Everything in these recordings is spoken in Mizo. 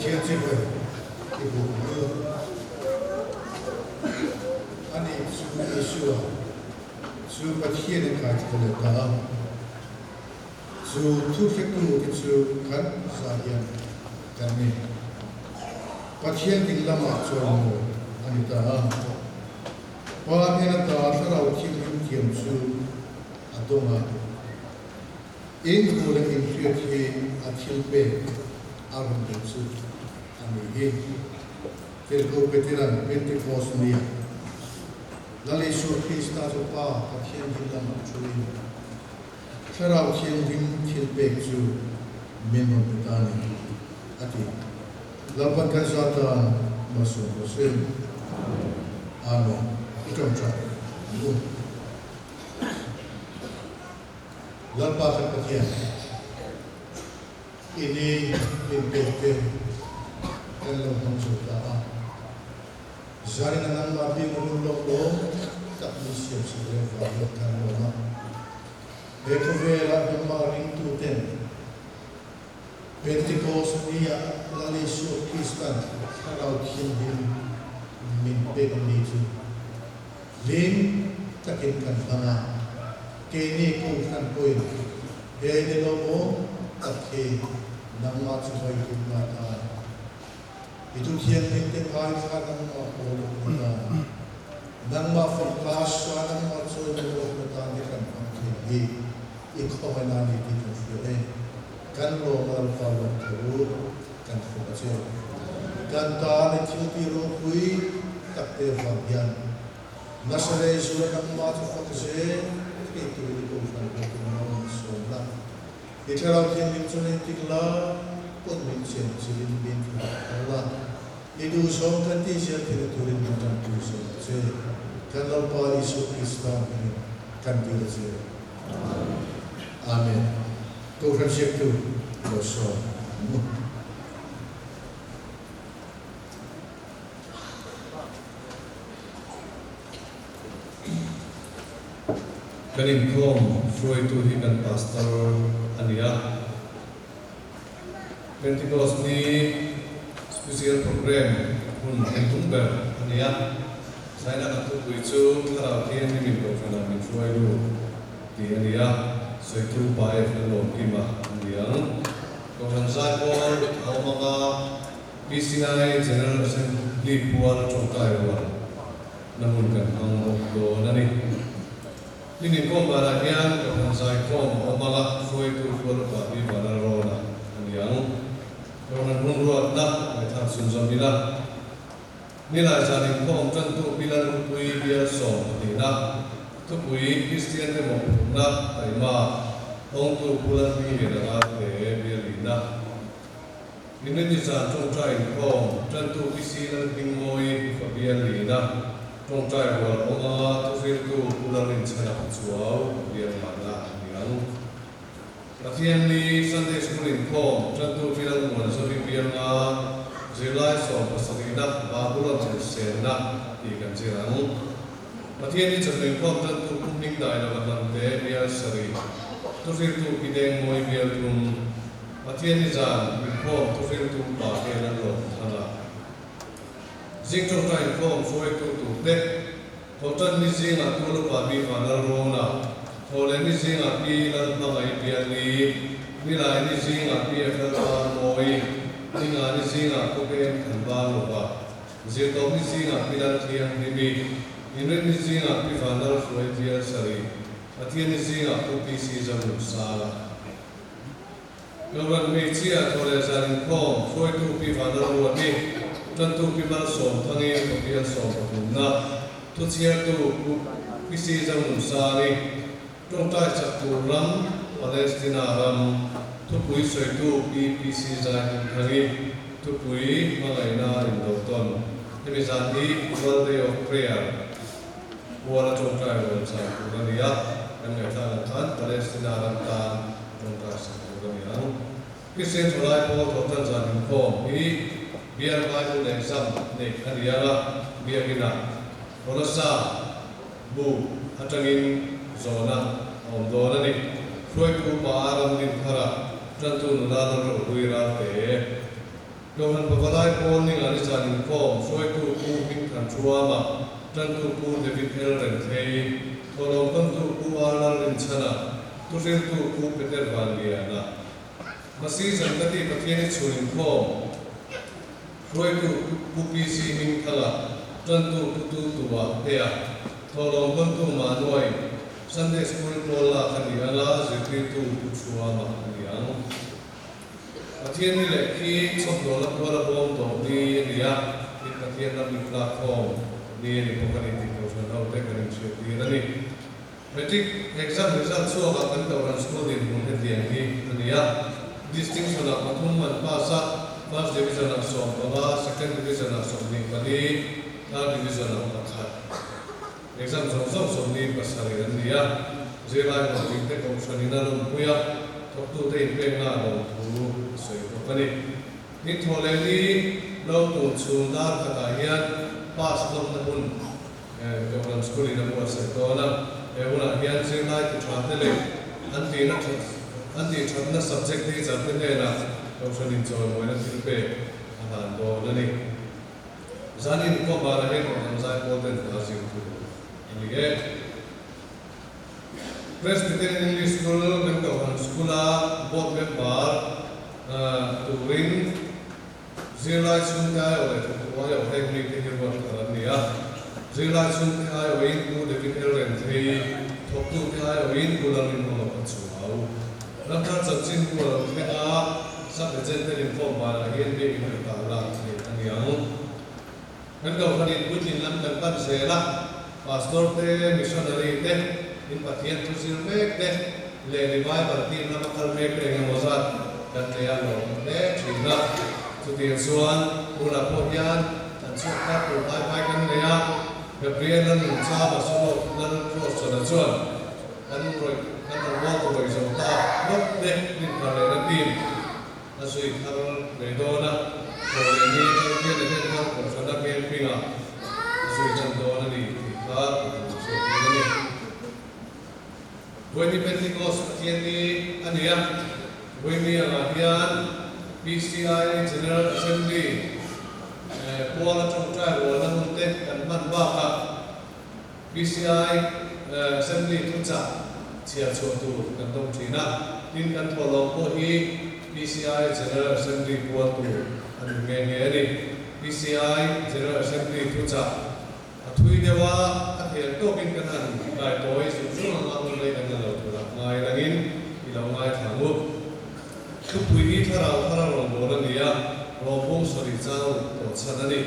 Pathian chibai i buk ang u. Ani chu Isua chu Pathian in kai tho leh ta a. Chu thuhretu te chu kan za hian kan ni. Pathian ding lamah chuan maw a ni ta a. Pa hnen ata Thlarau Thianghlim thiam chu a dawng a. In hmuh leh in hriat hi a thil pek a rawn deuh chu a ni hi. Tirhkoh Petera'n Pentecost nia Lal Isua Krista chu Pa Pathian ding lamah thuin Thlarau Thianghlim thil pek chu min rawn pe ta a ni, a ti. Lalpan kan zatan malsawm rawh se. Amen. I tawngtai ang u. Lalpa kan Pathian, i ni min pek te kan lo hmang zo ta a. Zanin a nangmah bik run lawk lawm tak min siam sak reng vangin kan lawm a. He khawvelah nangmah ringtuten Pentecost ni-ah Lal Isua Kristan Thlarau Thianghlim min pek ni chu hlim takin kan hmang a. Keini Kohhran pawhin he ni lawmawm tak hi nangmah chu vawitum atan I tu thianghlim te ngaithla nangmah pawl a hmu ta. Nangmah fak sa nangmah chawi na lawk na tan te kan hmang thei hi i khawngaih na ni tih kan hria e. Kan lawm a Lalpa lawm tho kan fawk a che. Kan tan i thil ti ropui tak te vang hian Nasarei zura nangmah chu fak zel thei turin i kohhran hlawhtling lo min sawm la. I Thlarau Thianghlim chuan engtik la pawn min chen chilin min thlah thar la, i duhzawng kan tih zel theihna turin min tanpui zawk ang che. Kan Lalpa Isua Krista hmingin kan dil a che. Amen. Kohhran ziaktu lo sawm ang u. Kan inkhawm hruaitu hi kan pastor a ni a. Pentecost ni special program hun en tum ber a ni a. Zaina kan thupui chu Thlarau Thianghlim in Kohhranah min hruai lut tih a ni a. Sawitu Pa F Lalawmkima a ni ang. Kohhran zaipawl a awm ang a. PCI General Assembly pual tawngtai rual na hun kan hmang bawk dawn a ni. Hnim inkhawm banah hian Kohhran zaikhawm a awm ang a, hruaitu pual upa hi Vanlalrawna a ni ang. Kohhran hun ruatna ngaihthlak chhunzawm ila. Nilai zan inkhawm tantu Pi Lalrupui bial 12na, thupui Kristian te mawhphurhna taima hawngtu Pu Lalhmingliana Ralte bialina. Inrinni zan tawngtai inkhawm tantu PC Lalhmingmawi Fabian Lina, tawngtai rual awm anga thuhriltu Pu Lalrinchhana Pachuau Fabian Lana a ni ang. Pathianni Sunday School inkhawm tantu Pi Lalmuanzovi Bianga zirlai 17na Babulon zirsenna tih kan zir ang. Pathianni chawhnu inkhawm tantu Pu Hmingdailova Hnamte Bial sarih, thuhriltu Pi Dengmawi Bial thum, Pathian i zan inkhawm thuhriltu pa hian an rawn than a. Zing tawngtai inkhawm hruaitu turte, Thawhtan ni zingah Tualupa mi Vanlal Rawna, Thawhleh ni zingah Pi Lalhmangaih Bialni, Nilai ni zingah Pi Ethel Parmawi, Ninga ni zingah Khawpeng Thanvar Lova, Zirtawp ni zingah Pi Lalthianghlimi, Inrin ni zingah Pi Vanlal Hruai Bial Sarih, Pathian ni zingah Pu PC Zonunsa. Kohhran hmeichhia thaw leh zan inkhawm hruaitu Pi Vanlalruati, Tantu Pi Malsawmthangi Papial 13na, Thuchhiartu Pu PC Zonunsangi, Tawngtai chak tur ram Palestina ram, Thupui sawitu Pi PC Zaihmingthangi, Thupui hmangaihna indawhtawn. Hemi zan hi World Day of Prayer Kuala tawngtai rual chang tur a ni a, kan ngaihthlak ang khan Palestina ram tan tawngtai sak tur a ni ang. Kristian thalai pawl thawhtan zan inkhawm hi Bial Bible Exam neih a ni ang a, Biakinah Kolasa bu atangin zawhna a awm dawn a ni. Hruaitu upa Aram Dinthara, Tantu nula Lalrohlui Ralte. Kohhran Pavalai pawl Ningani zan inkhawm hruaitu Pu Hmingthan Thuama, Tantu Pu David L Renthei, Thawhlawm Tantu Pu R Lalrinchhana, Thuhriltu Pu Peter Vanliana. Masi zan ka ti Pathian i chhun inkhawm hruaitu Pu PC Hmingthanga, Tantu Pu Tu Tua Hea, Thawhlawm Tantu Manuai, Sunday School pawl lak a ni anga zirtirtu Pu Thuama a ni ang. Pathian ni leh khi chhawmdawlna puala bawm tawh ni a ni a, tin Pathian ram intlakkhawm ni a ni bawk a ni tih Kohhran hote kan inhriattir a ni. Matric exam result chhuakah kan Kohhran school dinhmun hetiang hi a ni a, Distinction-ah pathum an pass a, First Division-ah 15, Second Division-ah 24, Third Division-ah pakhat. Exam zawng zawng 27 an ni a, zirlai hlawhtling te Kohhran in a lawmpui a, thawktute inpekna a lawm thu a sawi bawk a ni. Tin thaw leh ni lo tur chhung dar khatah hian pass lawmna hun Kohhran School in a buatsaih dawn a, he hunah hian zirlai ti tha te leh an tihna that an tih thatna subject teacher te hnenah Kohhran in chawimawina thil pek a hlan dawn a ni. Zanin khua bana hian Kohhran Zaipawl ten hla zir tur a ni e. Presbyterian English School kan Kohhran School-a board member turin zirlai chhungte aiawh leh thawktu aiawh heng mite hi ruat thar an ni a. Zirlai chhungte aiawhin Pu David L. Renthei, thawktute aiawhin Pu Lalrinmawla Pachuau. Ramthar chanchin bu a lo thleng a, Sub-Agent ten inkhawm banah hian biak in ta lak theih a ni ang. Kan Kohhranin puitlin lam kan pan zel a, Pastor te, Missionary te, in Pathian thu zir mek te leh Revival team lama kal mek te engemaw zat kan nei a lawm hle thin a. Chutiang chuan tunah pawh hian kan chhuak thar tur pai pai kan nei a, Gabriel Lalnunchama Solo Lalcross-chana chuan, Kan rawih kan rawn rual ta rawih zo ta lawk te rinthar lehna team a zui thar leh dawn a, thaw leh ni atang hian a hen thar kohhrana camping ah a zui tan dawn a ni tih kha ka han hriat tir a ni. Vawiini Pentecost Pathian ni a ni a, vawiini angah hian PCI General Assembly puala tawngtai rualna hun te kan hman bakah, PCI Assembly thuchah chhiar chhuah tur kan dawng thin a, tin kan thawhlawm pawh hi PCI General Assembly pual tur a ni nghe nghe a ni. PCI General Assembly thuchah a thui deuh a, a thel tawkin kan han kaitawi zung zung ang a, hun rei kan la lo turah ngai rangin i lo ngaithla ang u. Thupui hi thlarau thar a rawn bawl a ni a, rawpung sarih chang tawh chhan a ni.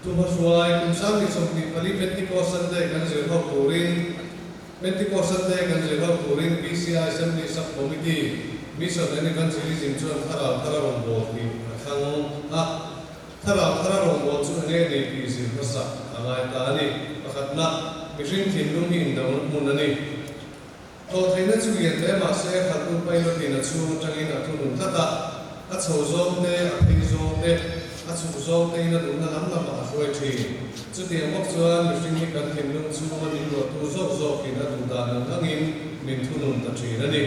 Tumhahruai kum 2024 Pentecost Sunday kan zir ho turin Pentecost Sunday kan zir ho turin PCI Assembly Sub Committee Mission and Evangelism chuan thlarau thar a rawn bawl tih a thlang a. Thlarau thar a rawn bawl chu enge ni tih zir hmasak a ngai ta a ni. Pakhatna, mihring thinlung hi indona hmun a ni. Tawhtheihna chu lian hle mah se, khaltu pilot in a chhung atangin a thunun tlat a, a chho zawng te, a phei zawng te, a chhuk zawng te in a duhna lam lamah a hruai thin. Chutiang bawk chuan mihring hi kan thinlung chhunga min luahtu zawk zawkin a duh dan ang angin min thunun ta thin a ni.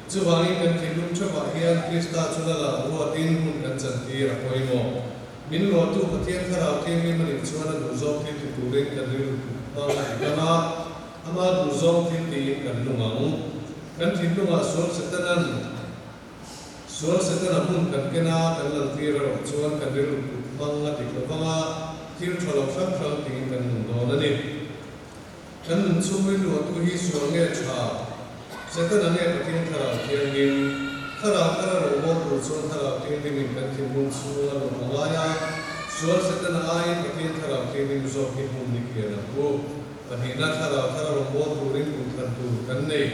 Chuvangin kan thinlung theuhah hian Krista chu lala ruatin hun kan chantir a pawimawh. Min luahtu Pathian Thlarau Thianghlim a nih chuan a duh zawk thil ti turin kan rilru hmang a ti dam a. Ama duh zawng thil tiin kan lung ang. Kan thinlungah sual Setanan sual Setana hmun kan ken a, kan lantir erawh chuan kan rilru put hmang a dik lo vang a, thil tha lo hrang hrang tiin kan nun dawn a ni. Kan nun chhung rilru atu hi sual nge tha? Setana nge Pathian Thlarau Thianghlim? Thlarau thar a rawngbawl tur chuan Thlarau Thianghlimin kan thinlung chhung a luah a ngai a, sual Setana aiin Pathian Thlarau Thianghlim zawk hi hmun ni kian ang u. Pahnihna thlarau thar a rawnbawl turin duhthlan tur kan nei.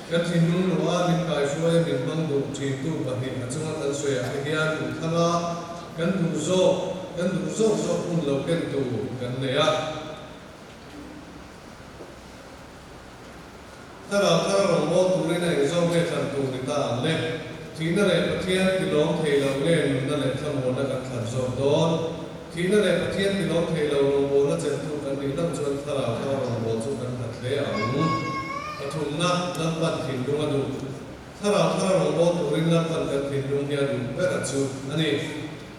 Kan thinlung luha min kaihruaia min hmang duh thintu pahnih a chunga kan sawiah te hian duhthlang a, kan duh zawk, kan duh zawk zawk hun lo ken tur kan nei a. Thlarau thar a rawnbawl turin a engzawk nge thlan tur ni ta ang le? Thihna leh Pathian tilawm thei lo nge nunna leh thlamuanna kan thlan zawk dawn? Thihna leh Pathian tilawm thei lo rawngbawlna cheltu kan nih loh chuan thlarau thar rawngbâwl chu kan hlat hle ang. Pathumna, Lalpan thinlung a duh. Thlarau thara rawngbâwl tûrin Lalpan kan thinlung hi a duh ber a chu a ni.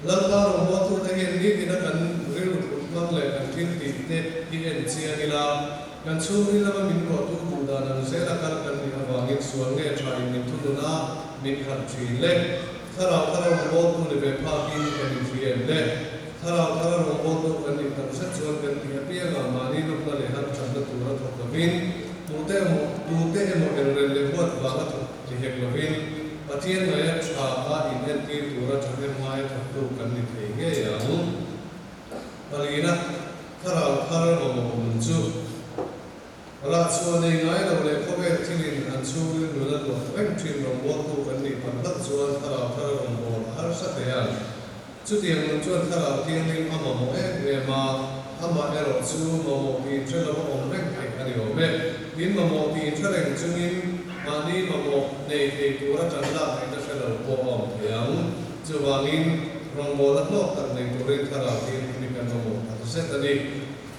Lalpa rawngbâwltute hian nitina kan rilru thut hmang leh kan thil tihte hi en chiang ila, kan chhungril lama min ruahtu duh dan ang zela kal kan nih avangin sual nge tha in min thunun a, min khalh thin le. Thlarau thara rawngbâwltu ni ve phakin kan inhria em le? Thlarau thara rawngbâwltu kan nih tak zet chuan kan tih apiangah mahni nawmna leh hamthatna tura thawk lovin, tute emaw tute emaw elrel leh huat vanga thawk ti hek lovin, Pathian ngaia tha a inentir tura thahnem ngaia thawktu kan ni thei ngei ang. Palina, Thlarau thar mamawh nun chu. Rah chhuah nei ngai lo leh khawvel thilin an chhungril nun a luah reng thin rawngbawltu kan nih pan hlauh chuan thlarau thar rawnbawl a harsa hle ang. Chutiang nun chuan thlarau thianghlim a mamawh em em a, amah erawh chu mamawh tih inhre lova awm reng theih a ni awm e. Tin, mamawh tih inhre reng chungin mahni mamawh nei thei tura tan lak ngaihna hre lo pawh a awm thei ang. Chuvangin, rawngbawlna hlawk tak nei turin thlarau thianghlim hi kan mamawh tak zet a ni.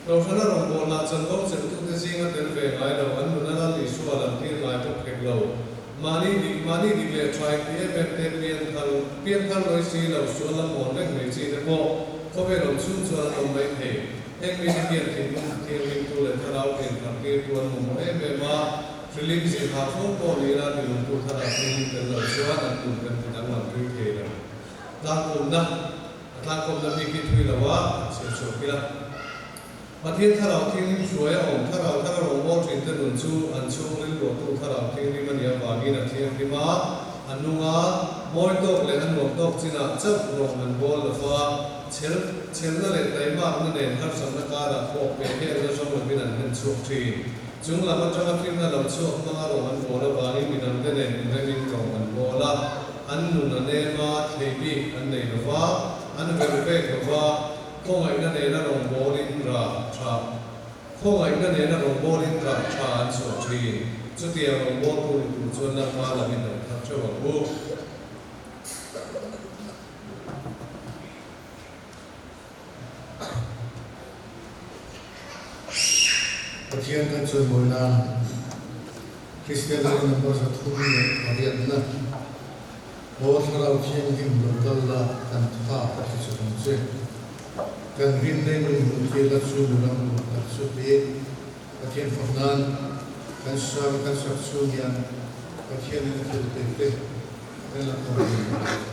Kohhrana rawngbawlnah chanvo chelhtute zinga tel ve ngai lo, an nuna Lal Isua lam tir ngai bawk hek lo. Mahni dik, mahni dik leh tha inti em em te pianthar, pianthar lawi si lo, sual lam awn reng mai chi te pawh khawvel awm chhung chuan an awm mai thei. Heng mite hian thinlung thianghlimtu leh thlarau pianthar tirtu an mamawh em em a, hrilim zirha fo pawh ni ila tilungtu thlarau thianghlim tel lo chuan an nun kan ti danglam tui thei lo. Tlangkawmna. A tlangkawmna bik hi thui lo a, an chhiar chhuak ila. Pathian Thlarau Thianghlim hruai a awm Thlarau thar a rawngbâwl ṭhinte nun chu an chhungril luahtu Thlarau Thianghlim a nih avangin a thianghlim a, a nung a, mawi tawk leh a nuam tawk chinah chauh rawng an bawl lo va, chhel chhelna leh taimakna nen harsatna karah pawh pehhelna zawng lovin an hlen chhuak ṭhin. Chung lam aṭanga finna lo chhuak hmanga rawng an bawl avangin midangte nen inremin rawng an bawl a. An nun a nem a, thlei bik an nei lo va, an verh vek lo va, khawngaihna nena rawngbawlin rah tha, khawngaihna nena rawngbawlin rah tha an chhuah thin. Chutiang rawngbawltu ni tur chuan Lalpa lamin lo thar theuh ang u. Pathian kan chawimawi nan Kristian ram number 38na Aw Thlarau Thianghlim lo kal la kan tha ka ti chak ang che. Kan rin nei min hmuh tir la chu nu ram nuam tak chu tiin Pathian fak nan kan sa kan sak chhung hian Pathianin a thil pek te kan la kawm ve ang.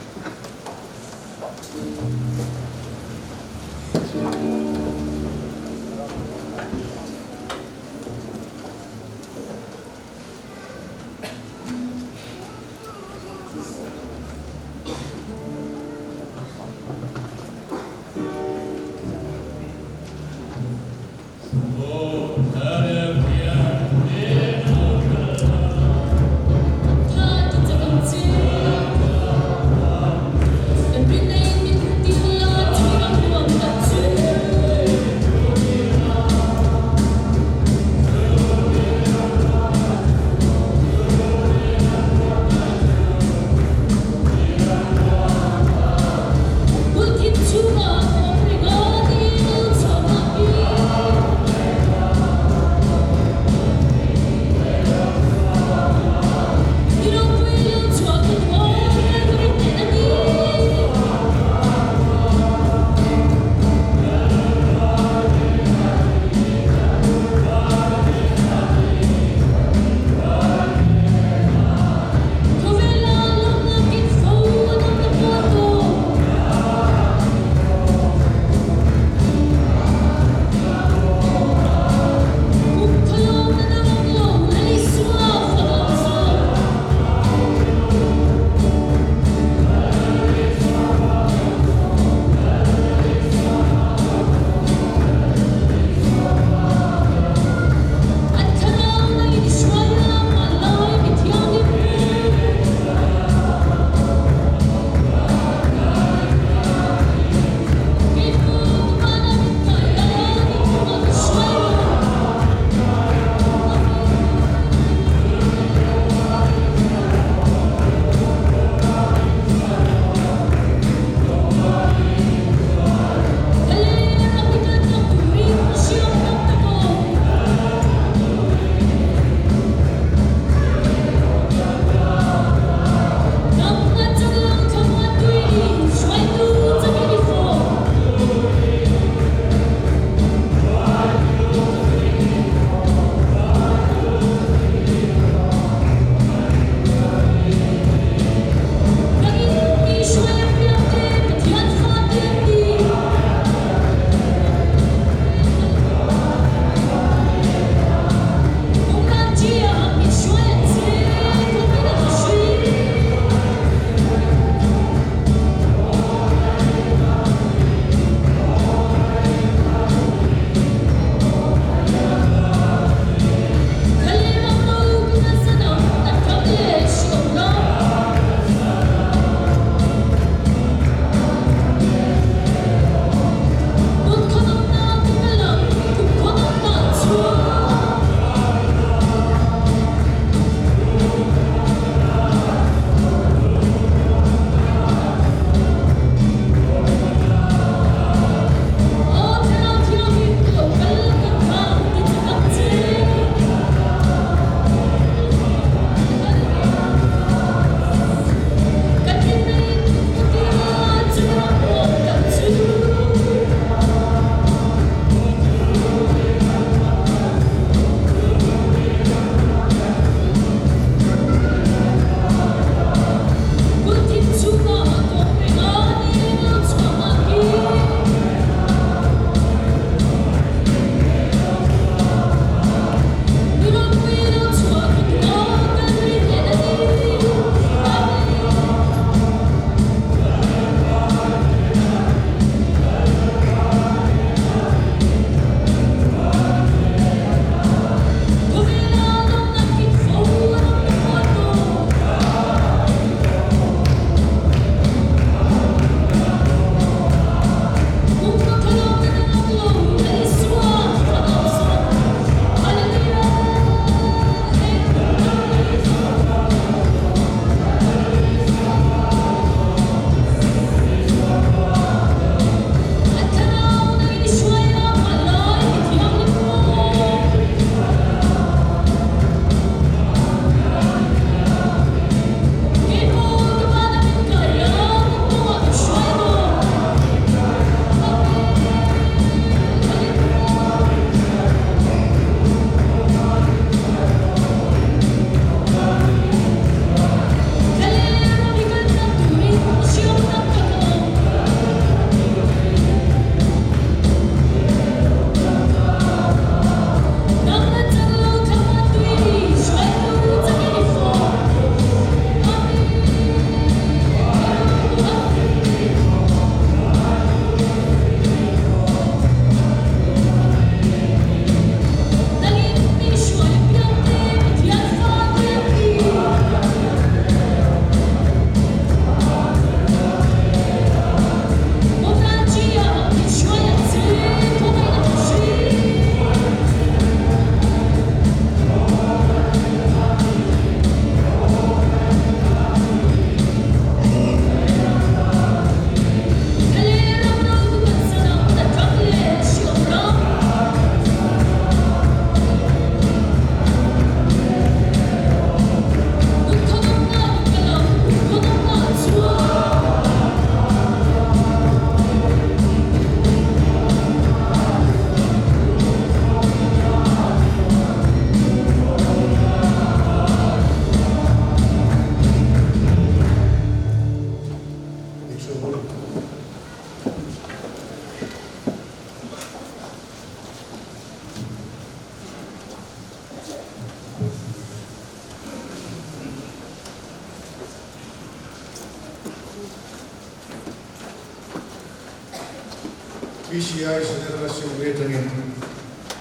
PCI General Assembly atangin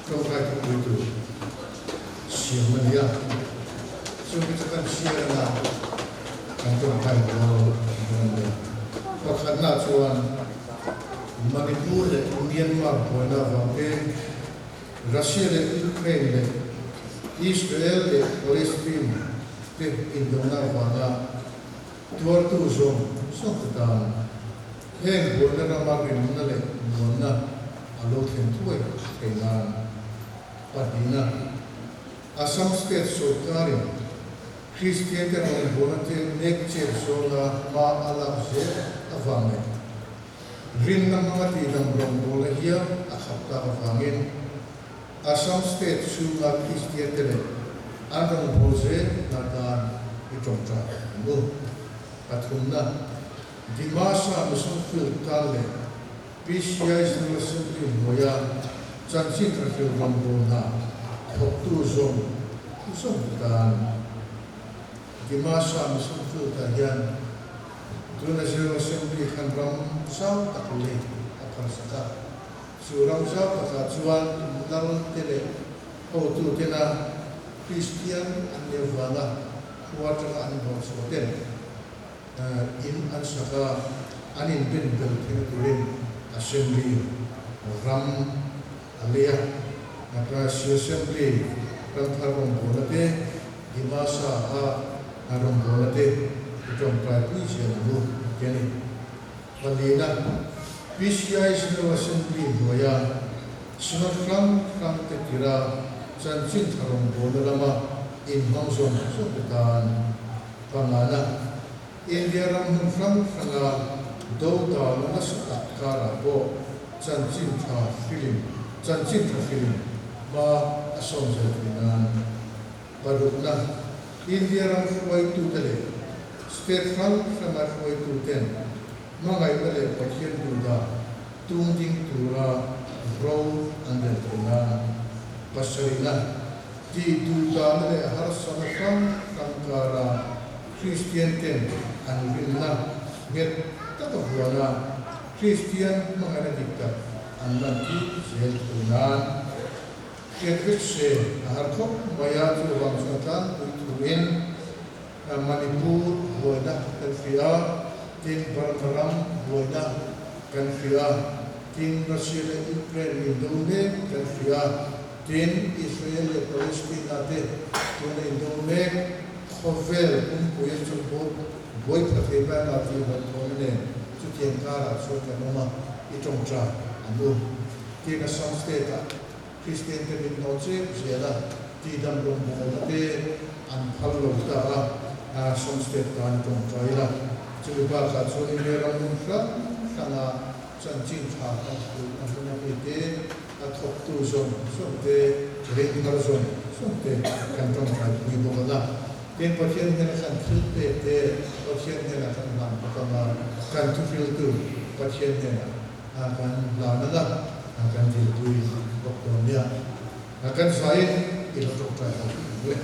tlawmngai thupui tur siam a ni a, chumi chu kan share anga kan tlawmngai rual dawn a ni. Pakhatna chuan Manipur leh Myanmar buaina avang te, Russia leh Ukraine leh Israel leh Palestine te indona avanga Tuartu zawng zawng te tan heng buaina rama rinna leh muanna a lo thlen thuai thei nan pahnihna Assam State sawrkarin Kristian te rawngbawlna te nek chet zawnga hma a lak zel avang leh rinna hmanga tihdam rawngbawlna hial a khap tak avangin Assam State chhunga Kristian te leh an rawngbâwl zel hna tan i tawngtai ang u. Pathumna, Dimasa Mission Field tan leh PCI General Assembly hnuaia chanchin tha hril rawngbâwl hna thawktu zawng zawng te tan. Dimasa Mission Field-ah hian tuna General Assembly khan ram zau tak lei a phalsak a. Chu ram zau takah chuan lal te leh hotu tena Kristian an nih avanga khua atanga an hnawh chhuah ten in an sak a, an inben bel theihna turin Assembly ram a lei a. Naprasi Assembly ramthar rawngbawlna te, Dimasa a rawngbawlna te i tawngtaipui zel ang u ti a ni. Palina, PCI General Assembly hnuaia Synod hrang hrang te tira chanchin tha rawngbawlna lama inhmang zawng zawng te tan pangana India ram hmun hrang hranga dodalna nasa tak karah pawh chanchin tha hrilin chanchin tha hrilin hma a sawm zel thei nan Parukna, India ram hruaitute leh state hrang hranga hruaituten hmangaihna leh Pathian duhdan tung ding tura ro an rel thei nan. Pasarihna, Tih duhdana leh harsana hrang hrang kara Kristian ten an rinna nghet taka vuana Kristian hmangaihna dik tak an lantir zel thei nan. Hriat vek se a har khawp mai a, chuvang chuan tlangpui thuin Manipur buaina kan hria a, tin Burma ram buaina kan hria a, tin Russia leh Ukraine indo mek kan hria a, tin Israel leh Palestina te tuna indo mek khawvel pumpui a chu buai pha thei mai anga tih hlauhthawnna nen chutiang karah chuan kan awm a, i tawngtai ang u. Tin Assam state ah Kristian te min hnawh chep zel a, tihdam rawngbawlna te an phal lo ta a, Assam state tan tawngtai ila. Chumi bakah chuan India ram hmun hrang hranga chanchin tha kan hmuhna hmun a mi te, a thawktu zawng zawng te, ringthar zawng zawng te kan tawngtai pui bawk ang a. Tin Pathian hnena kan thil pek te Pathian hnenah kan hlan bawk ang a, kan thuhriltu Pathian hnenah A kan hlan ang a, a kan dilpui bawk dawn nia. A kan faiin i lo tawngtai ho ang le.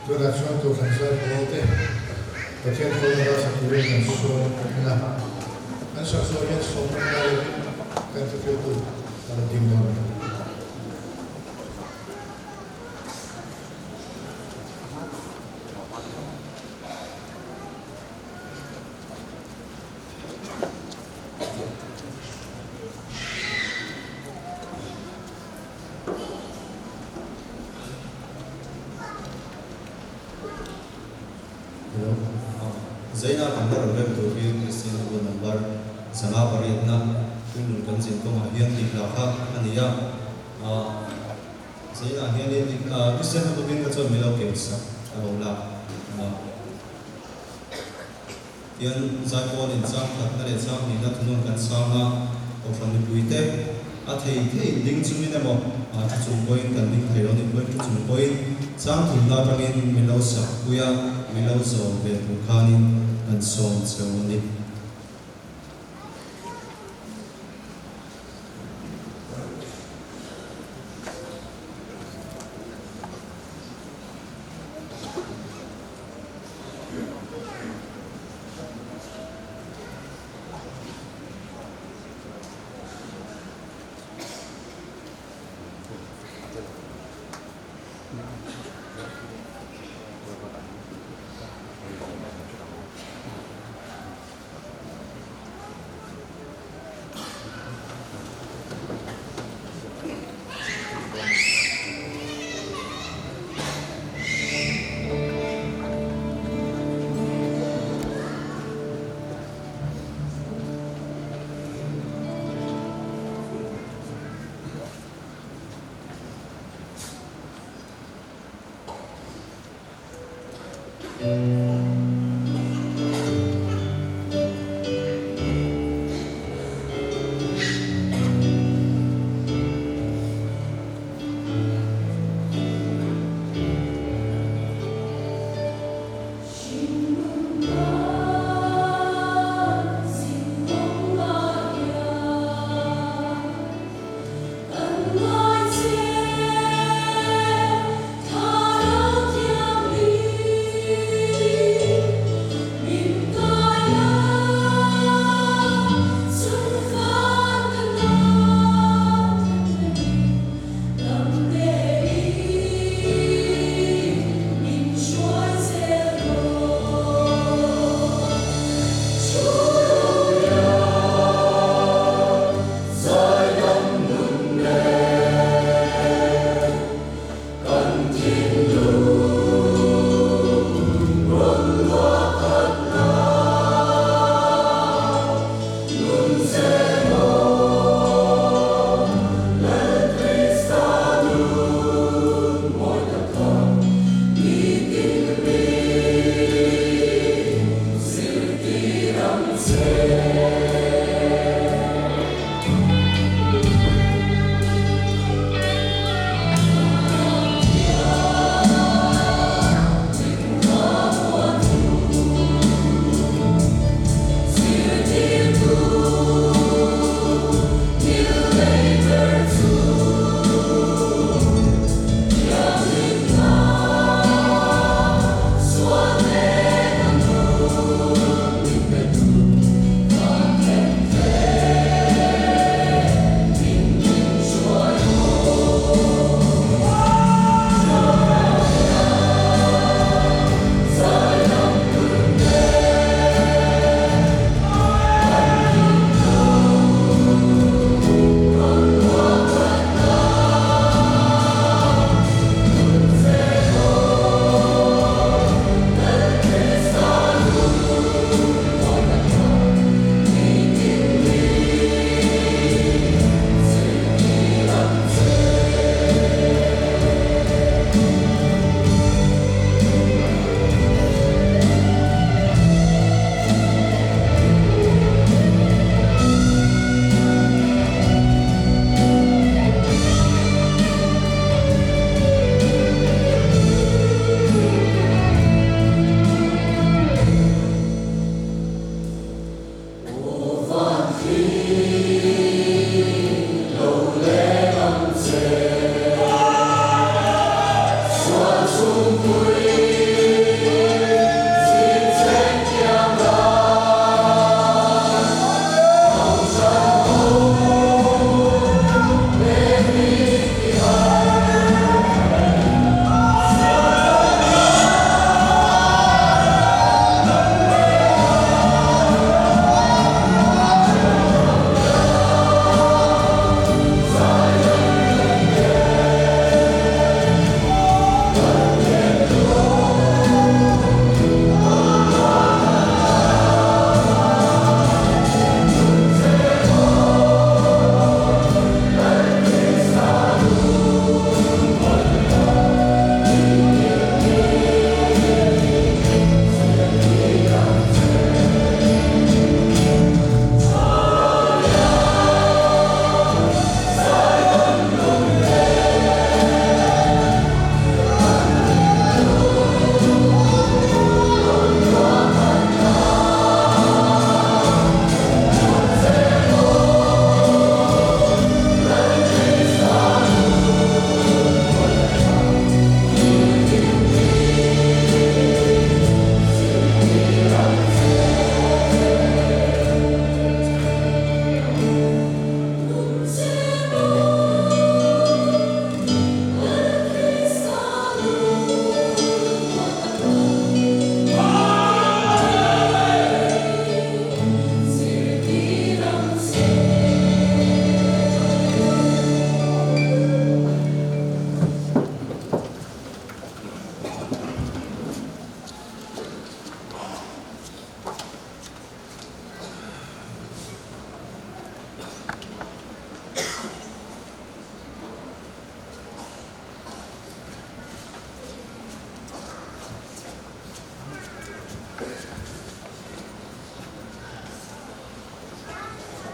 Tunah chuan Kohhran zai pawl te Pathian kawlna rasa turin kan sawm a, an sak zawh hian sawmna ngai lovin kan thuthleutu a lo ding dawn a ni. Hello. Zaina kan la rawn rem tur hi Kristian ho number 508 na hringnun kan zin kawngah hian tih hla kha a ni a. Zaina hianin Kristian ho bawkin kha chuan min lo kem sak a lo la. Tian Zaipawlin chang khatna leh chang hnihna thunawn kan sang a, Kohhran mipuite a thei thei ding chungin emaw thu chung pawhin kan ding thei lo nih pawhin thu chung pawhin chang thumna atangin min lo sak pui a, min lo zawm ve tur khanin kan sawm cheu a ni.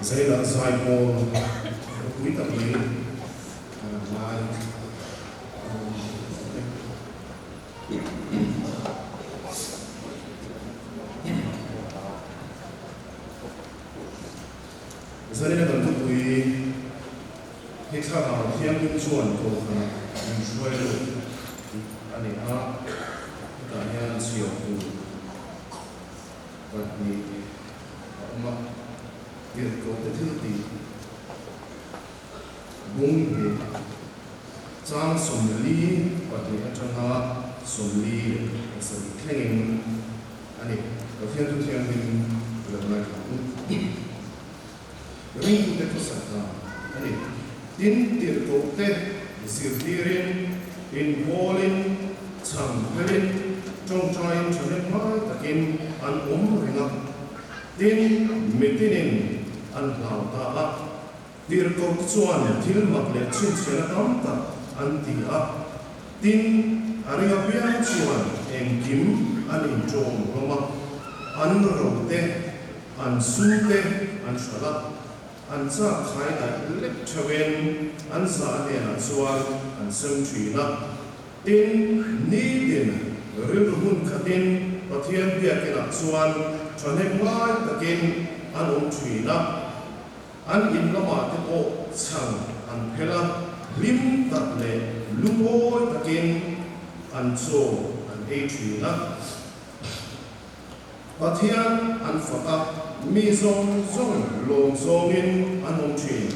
Zailah zaipawl ropui tak mai kan ngai Zanin a kan thupui hi thlarau thianghlim chuan kohhranah min hruai lut tih a ni a, hetah hian chhiar tur pahnih a awm a, tirhkohte thil tih bung hnih chang 42 atanga 47 thlengin a ni. Pathian thu thianghlim lo ngaithla ang u. Ringtute khawsak dan a ni. Tin, tirhkohte zirtirin, inhawlin, chhang phelin, tawngtaiin thahnem ngai takin an awm reng a. Tin, mitinin an hlau ta a. Tirhkohte chuan thil mak leh chhinchhiahna tam tak an ti a. Tin, a ring apiang chuan engkim an inṭawm hlawm a, an rote, an sute an hralh a, an chak khai daih lek theuhin an zah hnenah chuan an sem ṭhin a. Tin, nitin rilru hmun khatin Pathian biakinah chuan ṭhahnem ngai takin an awm ṭhin a. An in lamah te pawh chhang an phel a, hlim tak leh lungawi takin an chaw an ei thin a. Pathian an fak a, mi zawng zawng lawm zawngin an awm thin.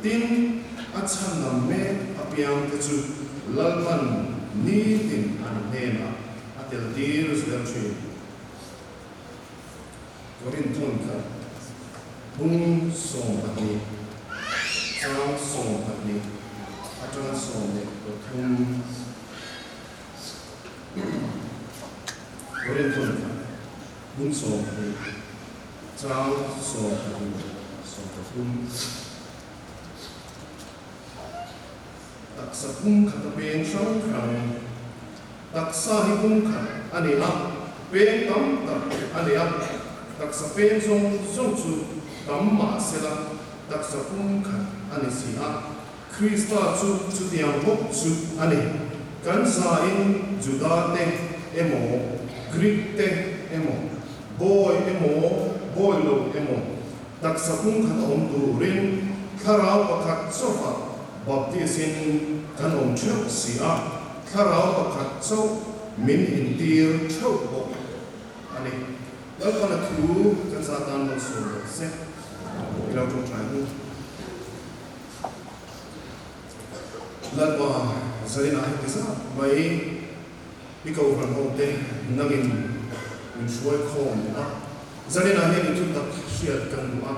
Tin, a chhan lam mek apiang te chu Lalpan nitin an hnenah a tel tir zel thin. Korinthon khat bung 12 chang 12 atanga 13 Korinthon khat bung 12 chang 12 13 Taksa pum khat a peng hrang hrang. Taksa hi pum khat a ni a, peng tam tak a ni a. Taksa peng zawng zawng chu tam mah sela taksa pum khat a ni si a. Krista chu chutiang bawk chu a ni. Kan zain Juda te emaw, Greek te emaw, bawi emaw, bawi lo emaw, Taksa pum khat a awm turin thlarau pakhat chauhah baptis-in kan awm theuh si a, thlarau pakhat chauh. min intir theuh bawk a ni. Lalpana thu kan za tan lo sual rawh se. I lo tawngtai hu. Lalpa zainah heti zat mai i kohhran ho te nangin min hruai khawm a, zaninah hian i thu tak hriat kan duh a,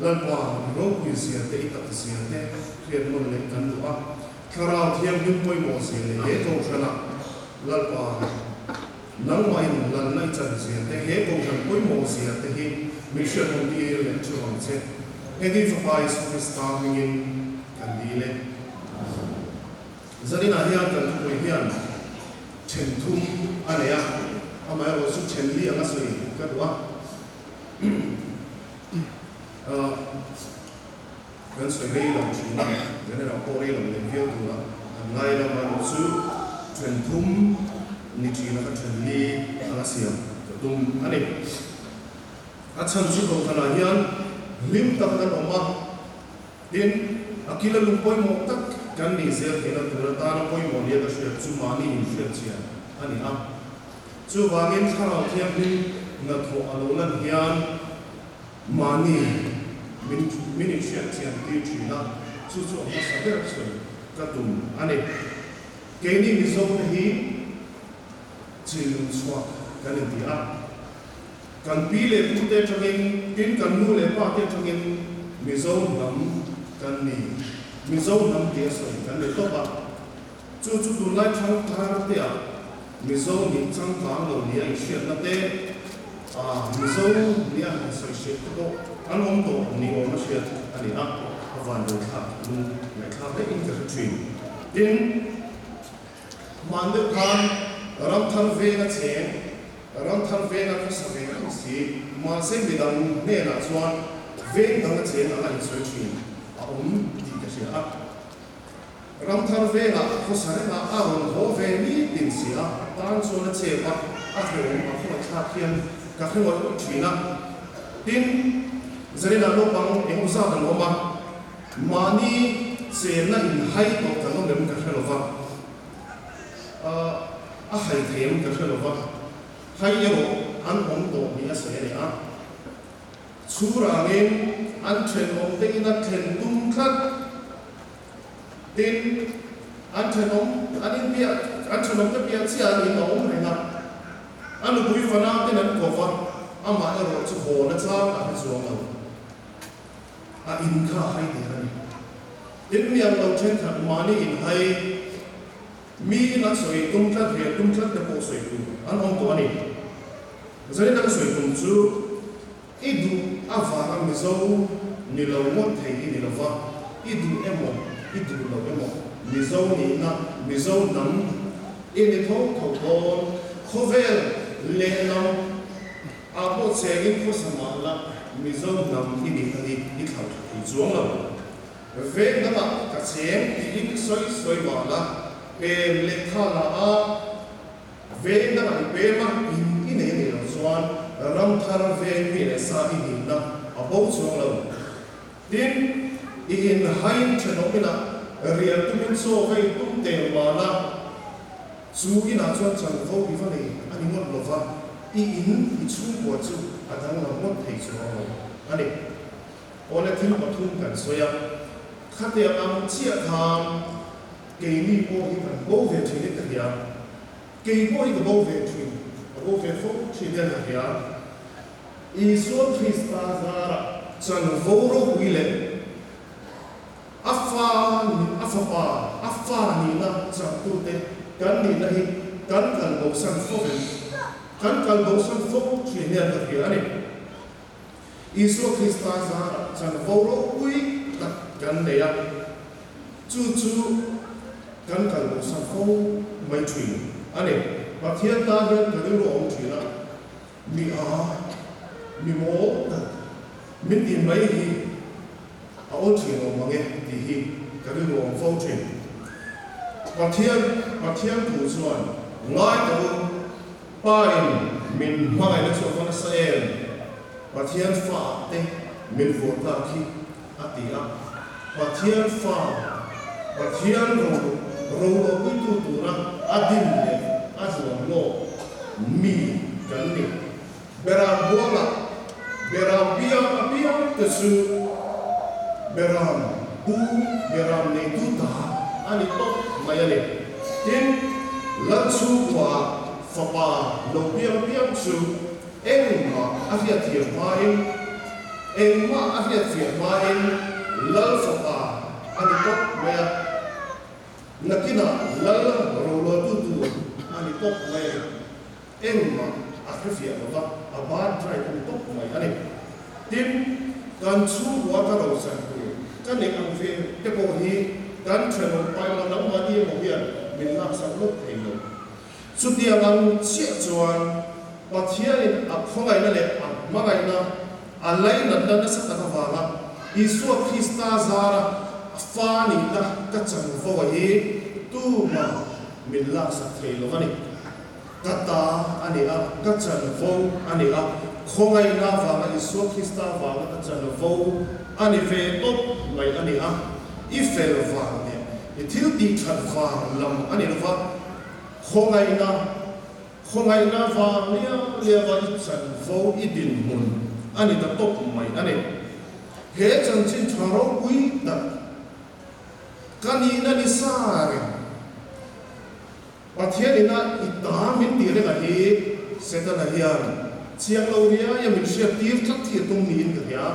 Lalpa i ropui zia te i tak zia te hriat nawn leh kan duh a, Thlarau Thianghlim pawimawh zia leh he kohhranah Lalpa nangmahin lalna i chan zia te he kohhran pawimawh zia te hi min hriat nawn tir leh thu ang che. Heng hi Fapa Isu Krista hmingin kan dil e. Zaninah hian kan thupui hian then thum a nei a, amaherawh chu then li anga sawi ka duh a. Kan sawi rei lo thin a, General pawh rei lo leh viau tura an ngai lo amaherawh chu then thum ni thin a ka then li anga siam ka tum a ni. A chhan chu kohhranah hian hlim tak kan awm a. Tin, a kila lung pawimawh tak kan nih zel theihna tur atana pawimawh nia ka hriat chu mahni inhriat chian a ni a. Chuvangin Thlarau Thianghlim hnathawh a lo lan hian mahni min min inhriat chian tir thin a, chu chu a hmasa ber sawi ka tum a ni. Keini Mizote hi chilung chhuak kan inti a. Kan pi leh pute atangin, tin kan nu leh pa te atangin Mizo hnam kan ni. Mizo hnam tih a sawi kan ni tawp a. Chu chu tunlai thangthar te ah Mizo nih changkang lo nia inhriatna te, ah Mizo nia han sawi hriat te pawh an awm tawh ni awm a hriat a ni a, a van lo thlak lung ngaihthlak daih in ka hre thin. Tin, Hman deuh khan Ramthar venga cheng, Ramthar venga khawsa ve reng si, mahse midang hnenah chuan veng danga cheng anga insawi thin a awm tih ka hria a. Ramthar vengah khawsa rengah a rawn haw ve nitin si a, tan chuan a chep a, a hrehawm a khawngaihthlak hian ka hre ngawih ngawih thin a. Tin, Zaninah naupang eng zat an awm a, Mahni chenna in hai tawh kan awm em ka hre lova, a hai thei em ka hre lova, hai erawh an awm tawh ni a sawi a ni a. Chhurangin an thenawm te ina thlen tum tlat tin an thenawm an inpiah an thenawm te piah chiah an in a awm reng a, a nupui fanau ten an kova, amah erawh chu haw na chang a hre chuang lo. A in kha a hai der a ni. Tin, mi ang lo thenkhat mahni in hai, mi in an sawi tum tlat ve tum tlat te pawh sawi tur an awm tawh a ni. Zanin an sawi tum chu i duh avanga Mizo ni lo ngawt thei hi ni lova, i duh emaw i duh lo emaw Mizo nihna, Mizo hnam i ni tho tho dawn, khawvel lehlam Ah pawh chengin khawsa mah la Mizo hnam i nih ani i thlau tha thei chuang lo. Veng dangah ka cheng tiin sawi sawi mah la pem leh kha la a, veng dangah i pem a, in i nei ani lo chuan ram thar veng mi leh sa i nihna a bo chuang lo. Tin, i in hain thenawm inah rial tumin chaw va in tum tel mah la, Chu inah chuan chanvo i va nei a ni ngawt lova, i in i chhungkua chu a danglam ngawt thei chu a awm a ni. Awle thil pathum kan sawi a, khatiang ang chiah khan keini pawh hi kan bo ve thin in ka hria, kei pawh hi ka bo ve thin, ka bo ve fo thin hian ka hria. Isua Krista zarah chanvo ropui leh A fa a fapa, a fa nihna changtute kan nihna hi kan kal bosan fo em? Kan kal bosan fo thin hian ka hria a ni. Isua Krista zarah chanvo ropui tak kan nei a, chu chu kan kal bosan fo mai thin a ni. Pathian tan hian ka rilru a awm thin a, mi a, mi mawl tak min tih mai hi A awl thin awm ang e tih hi ka rilru awm fo thin. Pathian Pathian thu chuan ngai ta u, Pa in min hmangaihna chu a va nasa em? Pathian fa te min vuah tlak hi a ti a. Pathian fa, Pathian ro ro lo puitu tura a din leh a zuam. mi kan ni. Beram huangah beram piang apiang te chu beram pu beram neitu ta a ni tawp mai a ni. Tin, Lal chhungkuaah fapa lo piang piang chu engmah a hriatthiam hmain, engmah a hriatfiah hmain Lal fapa a ni tawp mai a. Nakinah Lal roluatu tur a ni tawp mai a ni. Engmah a hrefiah lo va, a ban dry a ni tawp mai a ni. Tin, kan chhungkua ka rochan tur ka neih ang ve te pawh hi kan thenawm pai emaw nangmahni emaw hian min laksak lawk thei lo. Chutiang ang chiah chuan Pathianin a khawngaihna leh a hmangaihna a lainatna nasa tak avanga Isua Krista zara a fa nihna ka chanvo a hi tumah min laksak thei lo a ni. Ka ta a ni a, ka chanvo a ni a, khawngaihna vanga Isua Krista vanga ka chanvo a ni ve tawp mai a ni a, i fel vang leh i thil tih that vang lam a ni lova, khawngaihna, khawngaihna vang liau liau a i chanvo i dinhmun a ni ta tawp mai a ni. He chanchin tha ropui tak ka nihna ni sa reng. Pathian ina i ta min tih rengah hi Setana hian chiang lo riaia min hriat tir tlat hi a tum niin ka hria.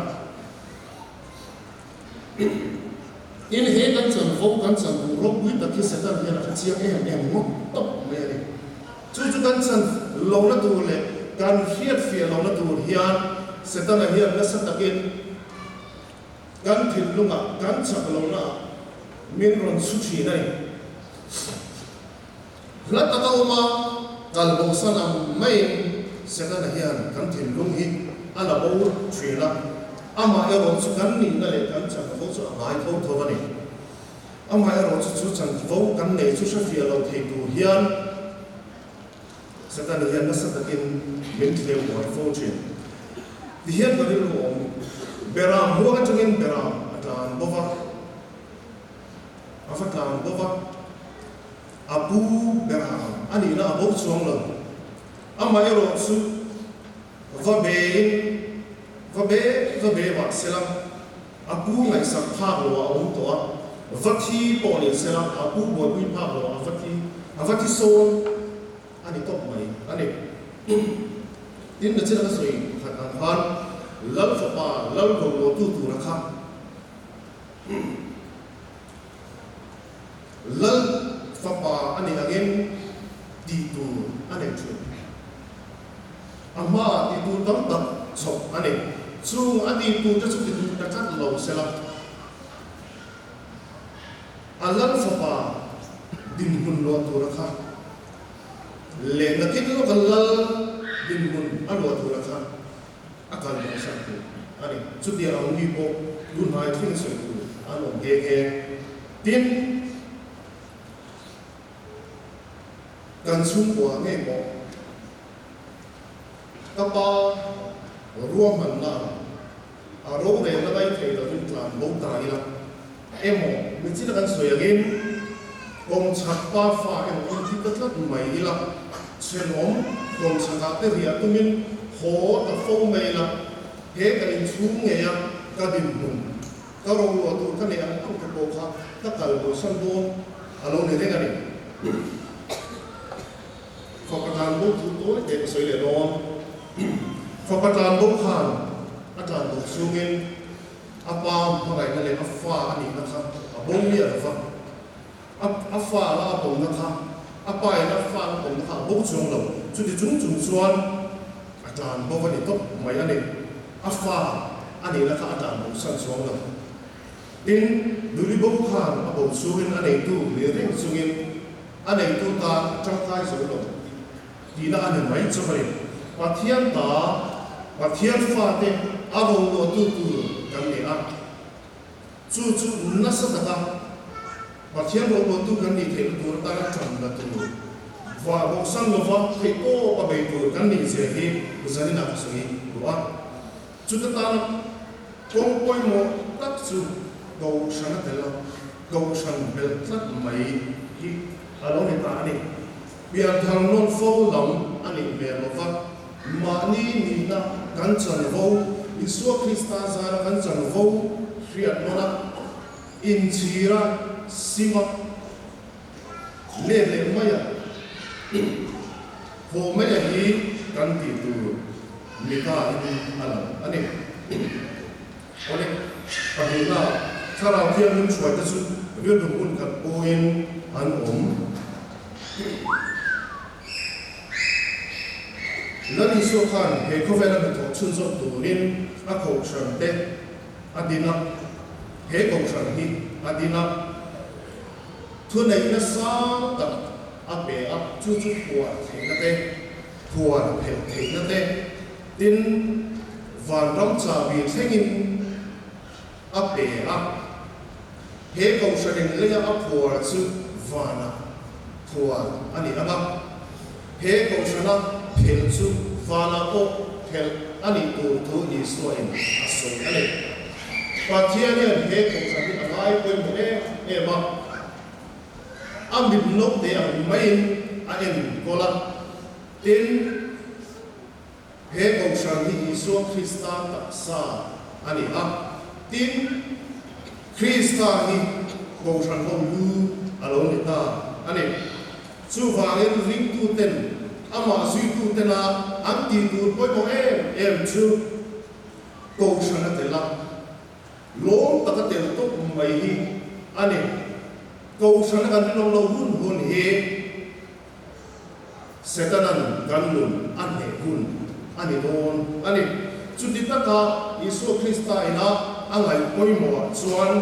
Tin, he kan chanvo kan chan duh ropui tak hi Satan hian a hre chiang em em ngawt tawp mai a ni. Chu chu kan chan lohna tur leh kan hriat fiah lohna tur hian Setana hian nasa takin kan thinlungah kan chak lohnaah min rawn chhu thin a ni. Hla taka awm a, kal bosan ang maiin Setana hian kan thinlung hi a la bo thin a, amah erawh chu kan nihna leh kan chanvo chu a ngai tho tho a ni. Amah erawh chu chu chanvo kan nei chu hrefiah lo thei tur hian Setana hian nasa takin min thlem buai fo thin. Tihian ka rilru awm, Beram huang atangin beram a tlan bo va. A va tlan bo va, a pu ber ang a nihna a bo chuang lo. Amaherawh chu va bein va be va be mah sela, a pu ngaihsak phak lo a awm tawh a, va thi pawh ni sela, a pu buaipui phak lo a va thi a va thi sawn a ni tawp mai a ni. Tin, nachin a sawi khat ang khan Lal fapa Lal rawngbawl tu tura kha, Lal fapa a nih angin tih tur a nei thin. A hmaah tih tur tam tak chhawp a ni. Chung a tih tur te chu ti duh ta tlat lo sela, a lal fapa dinhmun luah tura kha leh nakin lawka lal dinhmun a luah tura kha a kal leh sak tur a ni. Chutiang ang mi pawh tunhnai thleng sawi tur an awm nghe nghe. Tin, kan chhungkua ngei pawh ka pa ruahmanna a rorelna ngai thei lovin tlan bo ta ila emaw michina kan sawi angin kawngchhak pa fa emaw inti ta tlat mai ila, Thenawm kawmchhakah te riah tumin haw ta fo mai ila, he ka inchhung ngei a ka dinhmun, ka roruah tur ka neih ang ang te pawh kha ka kal bosan dawn a lo ni reng a ni. Fapa tlan bo thu tawi te ka sawi leh dawn. Fapa tlan bo khan a tlan bo chhungin a pa hmangaihna leh a fa a nihna kha a bo miah lo va. A fa la a pawmna kha, a pa in a fa la pawmna kha a bo chuang lo. Chuti chung chung chuan a tlan bo a ni tawp mai a ni. A fa a nihna kha a tlan bo san chuang lo. Tin, Duli bo khan a bo chungin a neitu ni reng chungin a neitu tan a tangkai zo lo tihna a ni mai chu a ni. Pathian ta, Pathian fate a roluahtu tur kan ni a. Chu chu nasa taka Pathian rawlbawltu kan nih theihna tur atana ṭanna tur, vah bawhsan lova theih tawp a bei tur kan nih zia hi zaninah ka sawi duh a. Chuta tana kawng pawimawh tak chu Kohhran a tel a, Kohhran belh tlat mai hi a lo ni ta a ni. Pianthar nawn fo lam a nih hmel lo va, mahni nihna kan chanvo, Isua Krista zara kan chanvo hriat nawn a, inchhira sim a, let leh mai a, haw mai a hi kan tih tur mita in a lang a ni. Awle, pahnihna, Thlarau Thianghlim hruaite chu rilru hmun khat pawhin an awm. Lal Isua khan he khawvela hnathawh chhunzawm turin a kohhran te a din a, he kohhran hi a din a, thuneihna sang tak a pe a, chu chu phuar theihna te, phuar phelh theihna te, Tin, vanram chahbi thlengin a pe a, he kohhranin leia a phuar chu vanah phuar a ni ang a, he kohhrana phelh chu vanah pawh phelh a nih tur thu Isuain a sawi a ni. Pathian hian he kohhran hi a ngai pawimawh em em a, a mit naute ang maiin a enkawl a, tin, He kohhran hi Isua Krista taksa a ni a, tin, Krista hi kohhran ho lu a lo ni ta a ni. Chuvangin ringtuten amah zuitutena an tih tur pawimawh em em chu kohhran a tel a, lawm taka tel tawp mai hi a ni. Kohhrana kan rinawm loh hun hun hi Setanan kan nun a hneh hun a ni dawn a ni. Chuti taka Isua Krista ina a ngaih pawimawhah chuan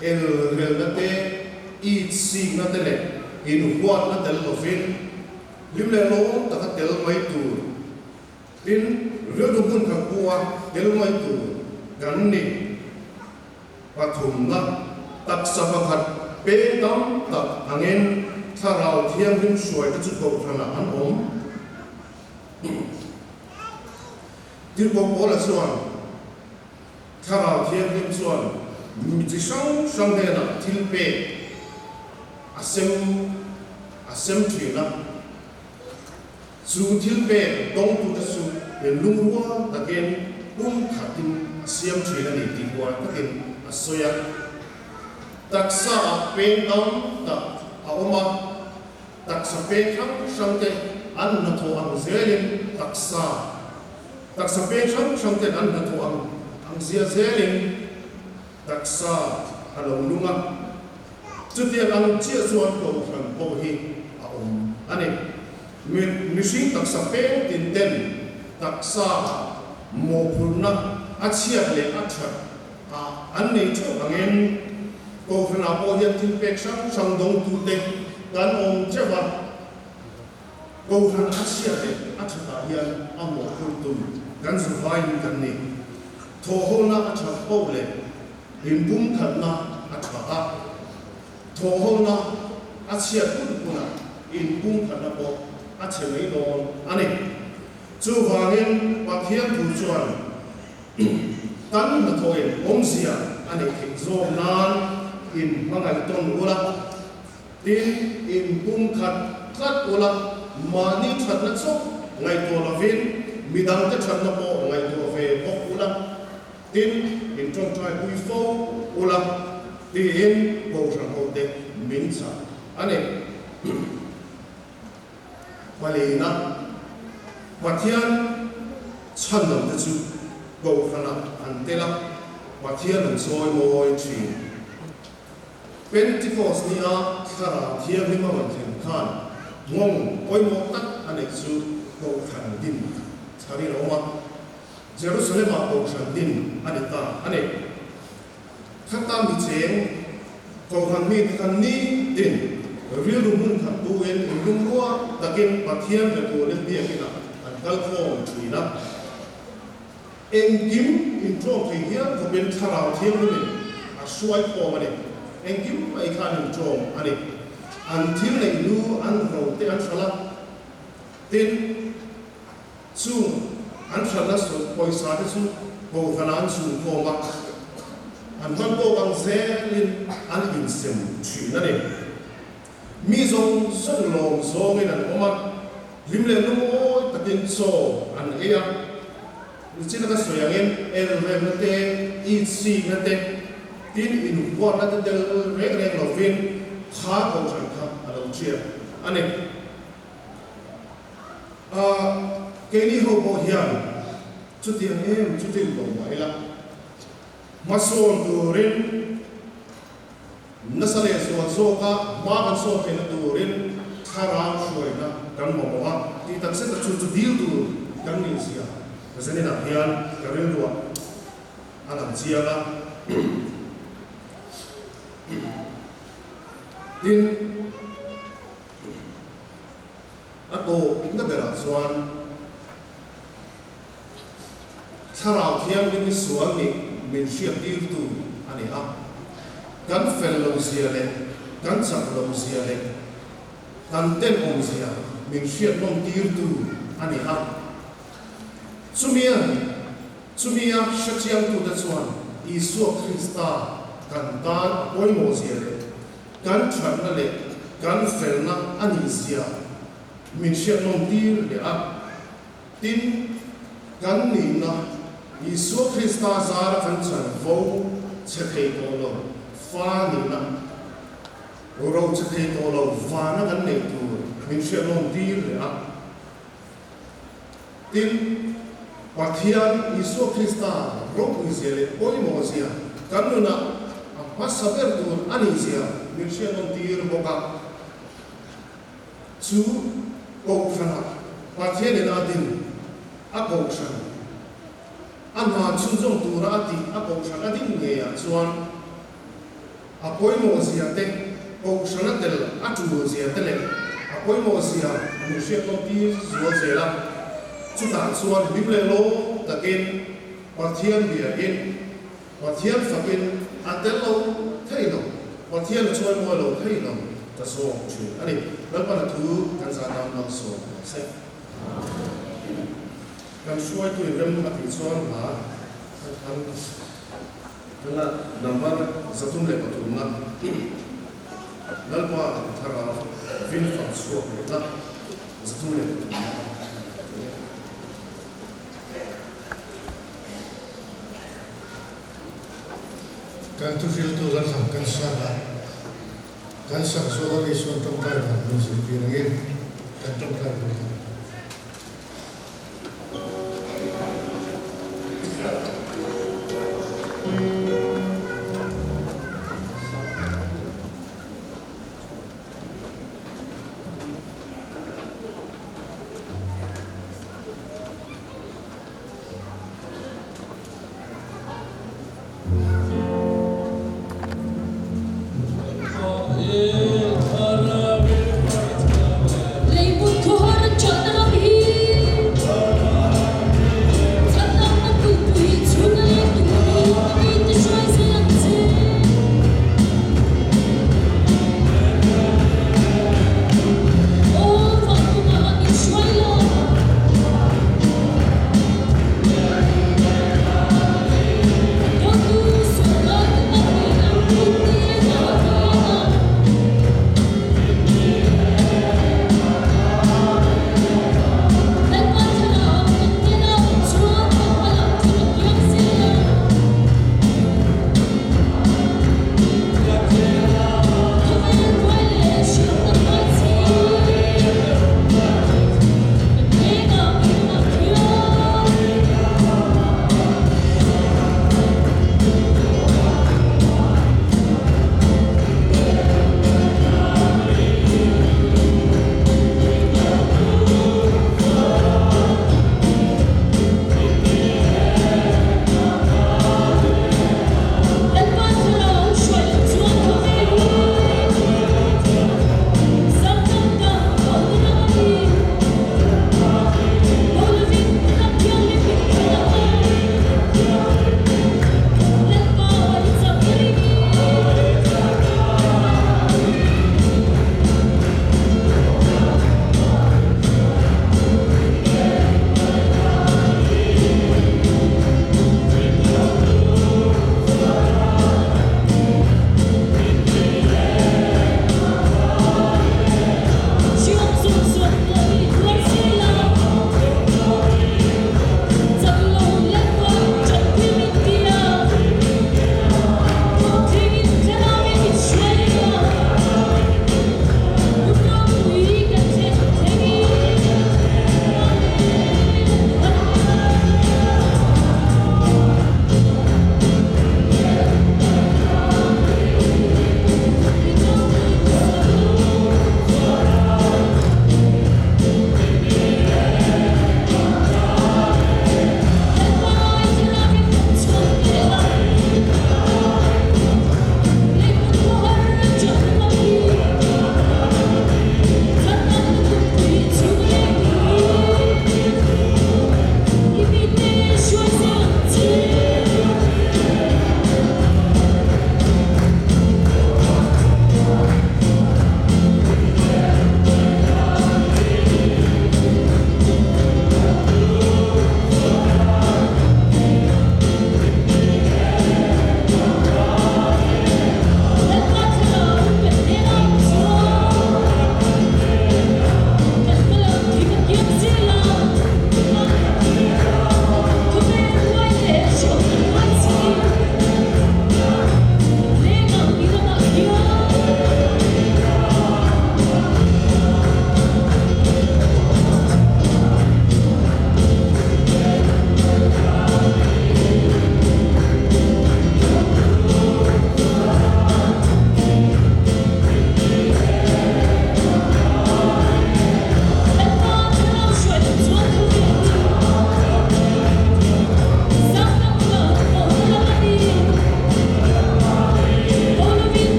elrelna te, itsikna te leh inhuatna tel lovin hlim leh lawm taka tel mai tur, tin, rilru hmun khat pua tel mai tur kan ni. Pathumna, taksa pakhat peng tam tak angin Thlarau Thianghlim hruaite chu kohhranah an awm. Tirhkoh Paula chuan, Thlarau Thianghlim chuan mi chi hrang hrang hnenah thil pek a sem a sem thin a. Chu thil pek dawngtute chu in lungrual takin pum khatin a siam thin a ni tih huai takin a sawi a. Taksa ah peng tam tak a awm a, taksa peng hrang hrang te an hnathawh ang zelin taksa taksa peng hrang hrang ten an hnathawh ang ang zia zelin taksa a lo lung a. Chutiang ang chiah chuan kohhran pawh hi a awm a ni. Mihring taksa peng tin ten taksa mawhphurhna a chhiat leh a that a an nei theuh angin kohhranah pawh hian thil pek hrang hrang dawngtute kan awm theuh a. Kohhran a chhiat leh a thatah hian a mawhphurhtu kan zavaiin kan ni. Thawhhona a that poh leh Inpumkhatna a tha a, thawhhona a chhiat hun hunah inpumkhatna pawh a chhe mai dawn a ni. Chuvangin Pathian thu chuan kan hnathawhin awmzia a neih theih zawk nan inhmangaih tawn ula, tin inpumkhat tlat ula, mahni thatna chauh ngaihtuah lovin midangte thatna pawh ngaihtuah ve bawk ula. Tin, in tawngtai pui fo ula tiin Kohhran hote min chah a ni. Palina, Pathian chhandamte chu Kohhranah an tel a, Pathian an chawi mawi thin. Pentecost nia Thlarau Thianghlim a rawn thlen khan nghawng pawimawh tak a neih chu Kohhran din tharin a awm a. Jerusalem-ah Kohhran din a ni ta a ni. Khata mi cheng Kohhran mite kha ni tin rilru hmun khat tuin inlungrual takin Pathian be turin biakinah an kal khawm thin a. Engkim inṭawm thei hial khawpin Thlarau Thianghlimin a hruai khawm a ni. Engkim mai kha an inṭawm a ni. An thil neih lu an ro te an hralh a, tin, Chung an hranna sawi pawisa te chu Kohhran an chhungkhawm a, an hman tawk ang zelin an insem thin a ni. Mi zawng zawng lawm zawngin an awm a, hlim leh lungawi takin chaw an ei a. Nichina ka sawi angin elremna te, itsikna te, tin inhuatna te tel reng reng lovin kha kohhran kha a lo ṭiak a ni. A, keini ho pawh hian chutiang em chutin lo mah ila, hmasawn turin nasa leh zual zawka hma kan sawn theihna turin thlarau hruaina kan mamawh a, tih tak zet a chu chu dil tur kan nih zia zaninah hian ka rilruah a lang chiang a. Tin. A tawpna berah chuan Thlarau Thianghlim hi sual nih min hriattirtu a ni a. Kan fel lo zia leh kan chak lo zia leh kan tenawm zia min hriatnawm tirtu a ni a. Chumia chumia hrechiangtute chuan Isua Krista kan tan a pawimawh zia leh Kan thatna leh kan felna a nih zia min hriatnawm tir leh a. Tin, kan nihna Isua Krista zara kan chanvo che thei tawh lo fa nihna, ro che thei tawh lo vana kan neih tur min hriatnawm tir leh a. Tin, Pathian Isua Krista ropuizia leh pawimawhzia kan nunah a hmasa ber tur a nihzia min hriatnawn tir bawk a. Chu Kohhranah Pathianin a din a Kohhran, a hna chhunzawm tura a tih a Kohhran a din ngeiah chuan A pawimawhzia te, Kohhran a tel a tulzia te leh a pawimawhzia min hriatnawn tir zual zel a. Chutah chuan hlim leh lawm takin Pathian biain, Pathian fakin a tel lo thei lo, Pathian a chuai mawi lo thei lo ta zawk thin a ni. Lalpan a thu kan zah dan malsawm rawh se. Kan hruaitu in rem a tih chuan hla an. Tuna number 303 na Lalpa thlarau vin fang chhuak leh na 303 na. Kan thuhriltu Lalhlang kan sak a, kan sak zawh a Isuan tawngtai dan min zirtir angin kan tawngtai pui ang.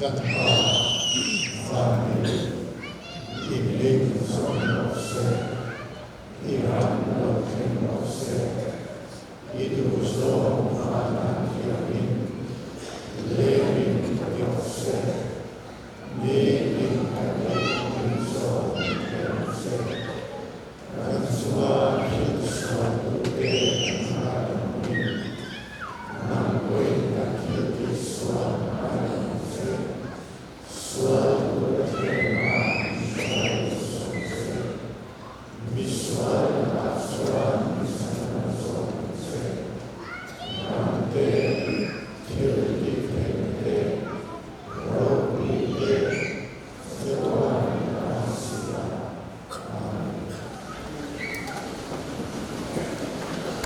Kan Pa van mi, i hming zawm rawh se, i ram lo thleng rawh se, i duhzawng van an thiam in.